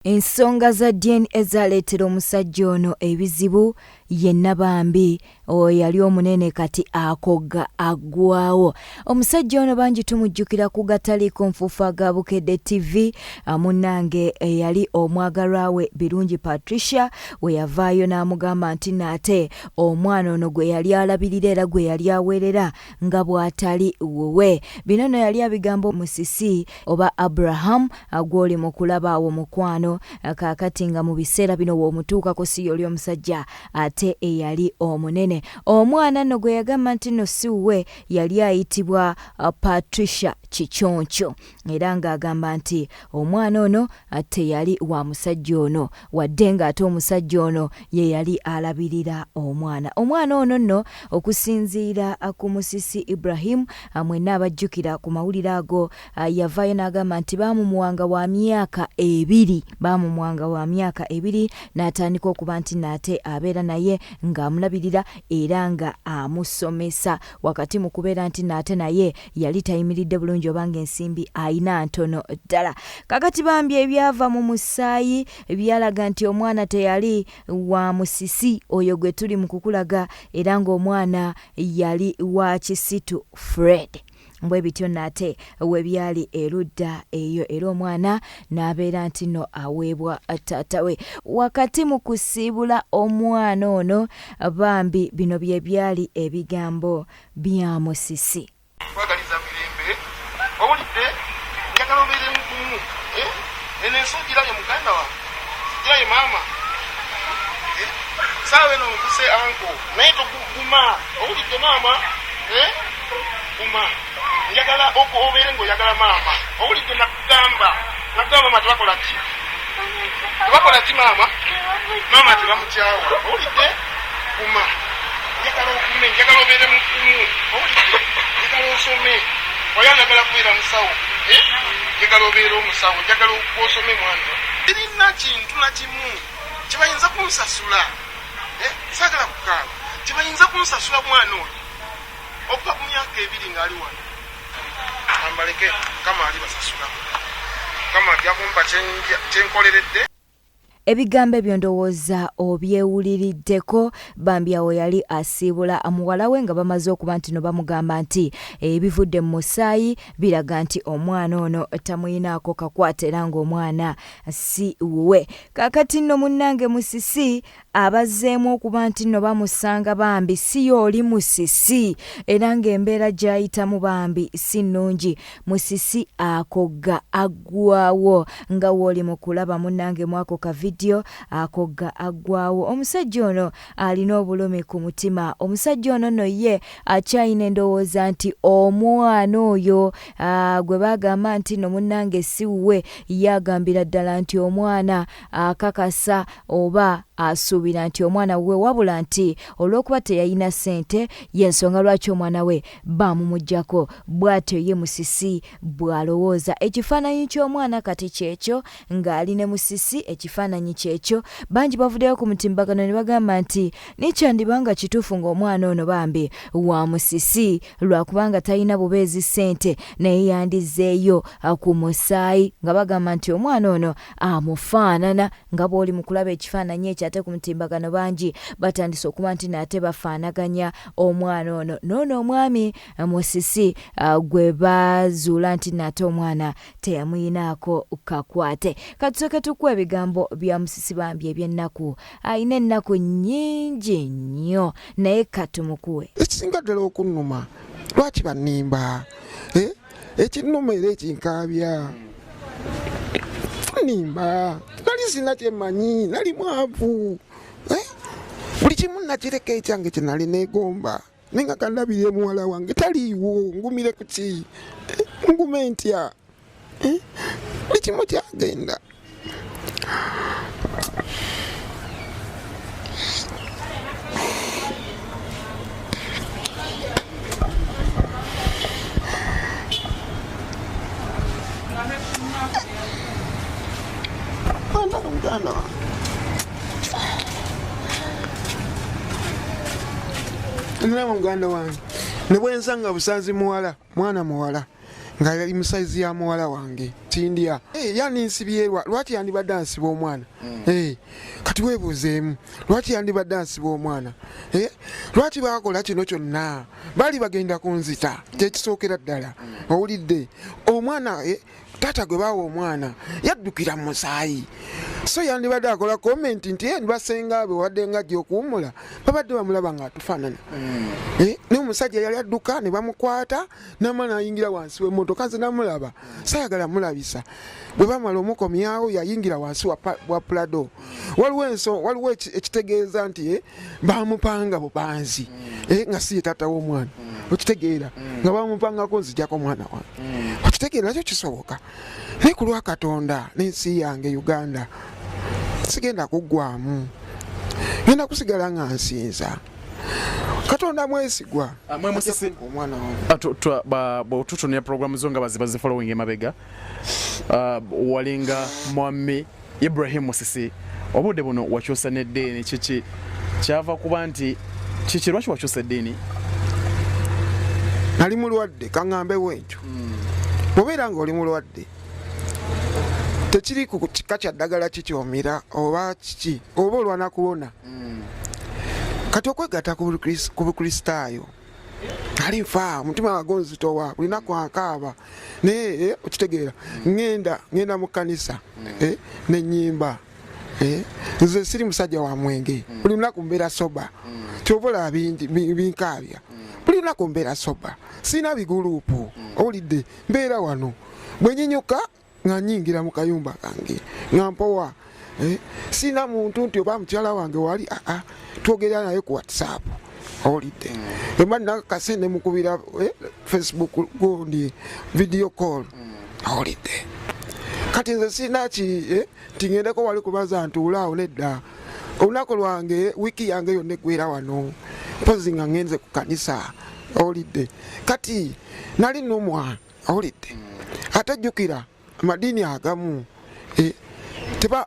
Ensonga za DNA zaleetera omusajja ono ebizibu yenna bambi oyo yali omunene kati akogga aggwawo. Omusajja ono bangi tumujjukira ku gataliiko nfuufu aga Bukedde TV munnange eyali omwagalwa we Birungi Patricia we yavaayo n'amugamba nti naate omwana ono gwe yali alabirira era gwe yali aweerera nga bw'atali wuwe. Bino nno yali abigamba Musisi oba Abraham gw'oli mu kulaba awo mukwano kaakati nga mu biseera bino w'omutuukako si y'oli omusajja ate eyali omunene. Omwana nno gwe yagamba nti nno si wuwe yali ayitibwa Patricia Kiconco era ng'agamba nti omwana ono teyali wa musajja ono wadde ng'ate omusajja ono ye yali alabirira omwana. Omwana ono nno okusinziira ku Musisi Ibrahim mwenna abajjukira ku mawulire ago yavaayo n'agamba nti baamumuwanga wa myaka ebiri, baamumuwanga wa myaka ebiri n'atandika okuba nti naate abeera naye ng'amulabirira era nga amusomesa wakati mu kubeera nti naate naye yali tayimiridde bulungi oba ng'ensimbi ayina ntono ddala. Kakati bambi ebyava mu musaayi byalaga nti omwana teyali wa Musisi oyo gwe tuli mu kukulaga era ng'omwana yali wa Kisitu Fred. Bwe bityo nate we byali erudda eyo era omwana n'abeera nti nno aweebwa taata we. Wakati mu kusiibula omwana ono bambi bino bye byali ebigambo bya Musisi. Nkwagaliza mirembe owulidde njagala obeere mugumu eh? Eno ensi ogirabye muganda wange giraye maama eh? Saawa eno nkuse anko naye toguma owulidde maama eh? Guma njagala obeere ngaoyagala maama owulidde nakugamba nakugamba maama tebakola ki tebakola ki maama maama tebamukyawa owulidde guma njagala ogume njagala obeere mugumu owulidde njagala osome oyo njagala kubeera musawo eh? Njagala obeere omusawo njagala osome mwana erina kintu na kimu kyebayinza kunsasula eh? Saagala kukaaba kyebayinza kunsasula mwana oyo okuva ku myaka ebiri ng'ali wano ambaleke mukama ali basasula mukama ajja kumpa kyenkoleredde. Ebigambo ebyo ndowooza obyewuliriddeko. Bambi awo yali asiibula muwala we nga bamaze okuba nti no bamugamba nti ebivudde mu musaayi biraga nti omwana ono tamuyinaako kakwate era ng'omwana si wuwe. Kaakati nno munnange Musisi abazzeemu okuba nti nno bamusanga bambi si y'oli Musisi era ng'embeera gy'ayitamu bambi si nnungi. Musisi akogga aggwawo nga w'oli mu kulaba munnange mu ako ka vidiyo akogga aggwawo. Omusajja ono alina obulumi ku mutima. Omusajja ono nno ye akyalina endowooza nti omwana oyo gwe bagamba nti nno munnange si wuwe ye agambira ddala nti omwana akakasa oba asuubira nti omwana wuwe wabula nti olw'okuba teyalina ssente y'ensonga lwaki omwana we baamumuggyako bw'atyo ye Musisi bw'alowooza. Ekifaananyi ky'omwana kati kyekyo ng'ali ne Musisi ekifaananyi kyekyo. Bangi bavuddeyo ku mutimbagano ne bagamba nti naye kyandiba nga kituufu ng'omwana ono bambi wa Musisi lwakubanga talina bubeezi ssente naye yandizzeeyo ku musaayi nga bagamba nti omwana ono amufaanana nga bw'oli mu kulaba ekifaananyi ekyo ate ku mutimbagano bangi batandise okuba nti naate bafaanaganya omwana ono n'ono omwami Musisi gwe bazuula nti naate omwana teyamuyinaako kakwate. Katusooke tukuwe ebigambo bya Musisi bambi eby'ennaku. Alina ennaku nnyingi nnyo naye katumukuwe. Ekisinga ddala okunnuma lwaki bannimba eh? Ekinnuma era ekinkaabya nimba nali sina kyemmanyi nali mwavu eh? Buli kimu nakireka ekyange kye nali neegomba naye nga kandabirire muwala wange taliiwo ngumire ku ki eh? Ngume ntya eh? Buli kimu kyagenda. Muganda wange muganda wange ne bwensanga busanzi muwala mwana muwala nga yali musayizi ya muwala wange. ekindya. Eh, yani nsibyerwa lwaki yandibadde ansiba omwana? Eh, kati weebuuzeemu lwaki yandibadde ansiba omwana? Eh, lwaki baakola kino kyonna? Baali bagenda kunzita, kyekisookera ddala. Owulidde omwana, taata gwe baawa omwana yaddukira mu musaayi, so yandibadde akola comment nti basenga be wadde nga ajja okuwummula babadde bamulaba nga atufaanana. Naye omusajja yali adduka ne bamukwata namala nayingira wansi w'emmotoka. Nze namulaba, saayagala mulabisa. Bwe bamala omukomyawo yayingira wansi wa Prado. Waliwo enso, waliwo ekitegeeza nti bamupanga bupanzi, nga si ye taata w'omwana. Okitegeera nga bamupangako nzijako omwana wange, okitegeera nakyo kisoboka. Naye ku lwa Katonda n'ensi yange Uganda sigenda kuggwamu, ngenda kusigala nga nsinza Katonda mwesigwa. Mwe Musisi. Omwana wange. Bwe tutunira programu zo nga baziba zifollowing emabega, walinga mwami Ibrahim Musisi, obudde buno wakyusa n'eddiini. Kiki kyava kuba nti kiki, lwaki wakyusa eddiini? Nali mulwadde, kaŋŋambe bwentyo. Bw'obeera ng'oli mulwadde, tekiri ku kika kya ddagala kikyomira oba kiki, oba olwana kuwona. Kati okwegatta ku Bukristaayo, ali nfa, omutima wago nzitowa, buli naku akaaba. Naye okitegeera, ŋŋenda mu kkanisa, nenyimba. Nze siri musajja wa mwenge, buli lunaku mbeera sober. Kyova olaba binkaabya, buli lunaku mbeera sober, sirina biguluupu. Owulidde, mbeera wano bwe nyinyuka nga nyingira mu kayumba kange nga mpowa. Sirina muntu nti oba mukyala wange wali aa twogera naye ku WhatsApp. Owulidde, emba nina kasente mukubira Facebook gundi video call. Owulidde, kati nze sirina ki nti ngendeko wali kubaza ntuulaawo, nedda. Olunaku lwange, wiiki yange yonna eggwera wano, mpozi nga ngenze ku kanisa. Owulidde, kati nali numwa. Owulidde, ate jjukira amadiini agamu,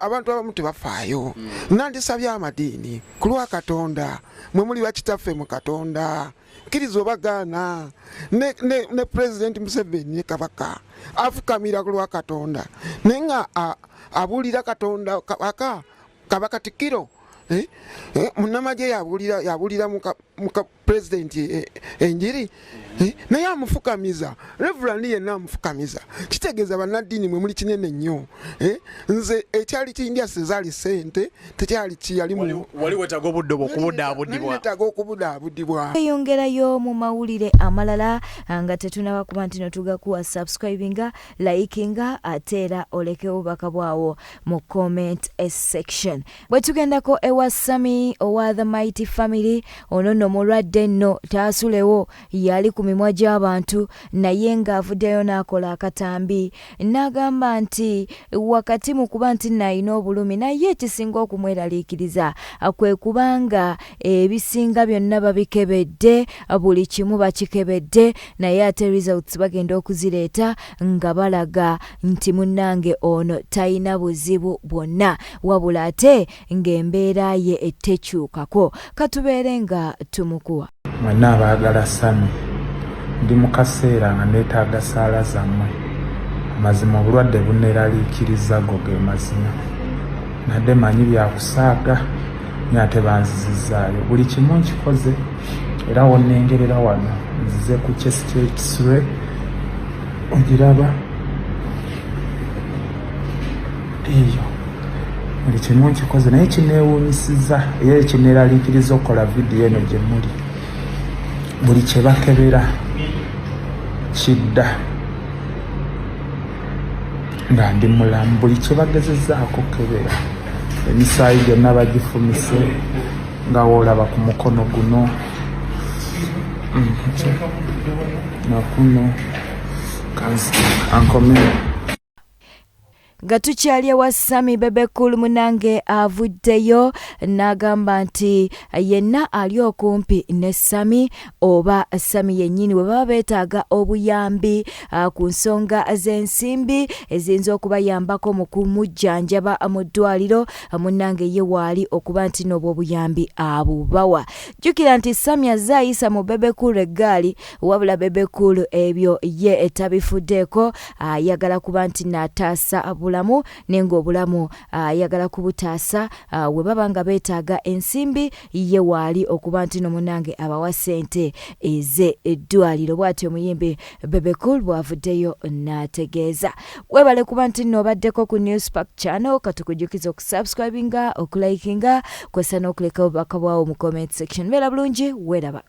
abantu abamu tebafaayo. Nandisabye amadiini ku lwa Katonda, mwe muli bakitaffe mu Katonda, kkiriza oba gaana. Ne President Museveni ne Kabaka afukamira ku lwa Katonda, naye nga abuulira Katonda. Kabaka, Kabaka Tikkiro, munnamagye yabuulira muka president enjiri, naye amufukamiza. Reverend yenna amufukamiza. Kitegeeza bannaddiini mwe muli kinene nnyo. Nze ekyali kindya sezaali sente, tekyali kiyali. Wali wetaaga obudde obwo okubudaabudibwa. Netaaga okubudaabudibwa. Tweyongerayo mu mawulire amalala nga tetunaba kuba nti notugakuwa. Subscribinga, likinga, ate era oleke obubaka bwawo mu comment section. Bwe tugendako ewa Sami owa The Mighty Family, ono nno mulwadde nno taasulewo, yali ku mimwa gy'abantu, naye ng'avuddeyo n'akola akatambi n'agamba nti wakati mu kuba nti nno alina obulumi, naye ekisinga okumweraliikiriza kwe kubanga ebisinga byonna babikebedde, buli kimu bakikebedde, naye ate results bagenda okuzireeta nga balaga nti munnange ono talina buzibu bwonna, wabula ate ng'embeera ye tekyukako. Katubeere nga tumukuwa. Mwenna abaagala Sami, ndi mu kaseera nga neetaaga saala zammwe. Amazima obulwadde bunneeraliikiriza, go ge mazima. Nadde manyi byakusaaga, naye ate banzizizaayo. Buli kimu nkikoze, era wonnengerera wano nzize ku chest x-ray, ogiraba eyo. Buli kimu nkikoze, naye kineewuunyisiza era ekineeraliikiriza okukola vidiyo eno gye muli, buli kye bakebera kidda nga ndi mulamu. Buli kye bagezezaako kebera, emisaayi gyonna bagifumise nga woolaba ku mukono guno nakuno ankomeo. Nga tukyali ewa Sammy, Bebe Cool munange avuddeyo n'agamba nti yenna ali okumpi ne Sammy oba Sammy yennyini bwe baba beetaaga obuyambi ku nsonga z'ensimbi eziyinza okubayambako mu kumujjanjaba mu ddwaliro, munnange ye waali okuba nti n'obwo obuyambi abubawa. Jjukira nti Sammy azze ayisa mu Bebe Cool eggaali, wabula Bebe Cool ebyo ye tabifuddeeko, ayagala kuba nti nataasa bulamu, naye ng'obulamu ayagala kubutaasa. We baba nga beetaaga ensimbi, ye waali okuba nti no munnange abawa ssente ez'eddwaliro. Bw'atyo omuyimbi Bebe Cool bw'avuddeyo n'ategeeza. Weebale kuba nti nno obaddeko ku New Spark Channel. Katukujjukiza okusubscribinga, okulikinga, kw'ossa n'okuleka obubaka bwawo mu comment section. Beera bulungi, weeraba.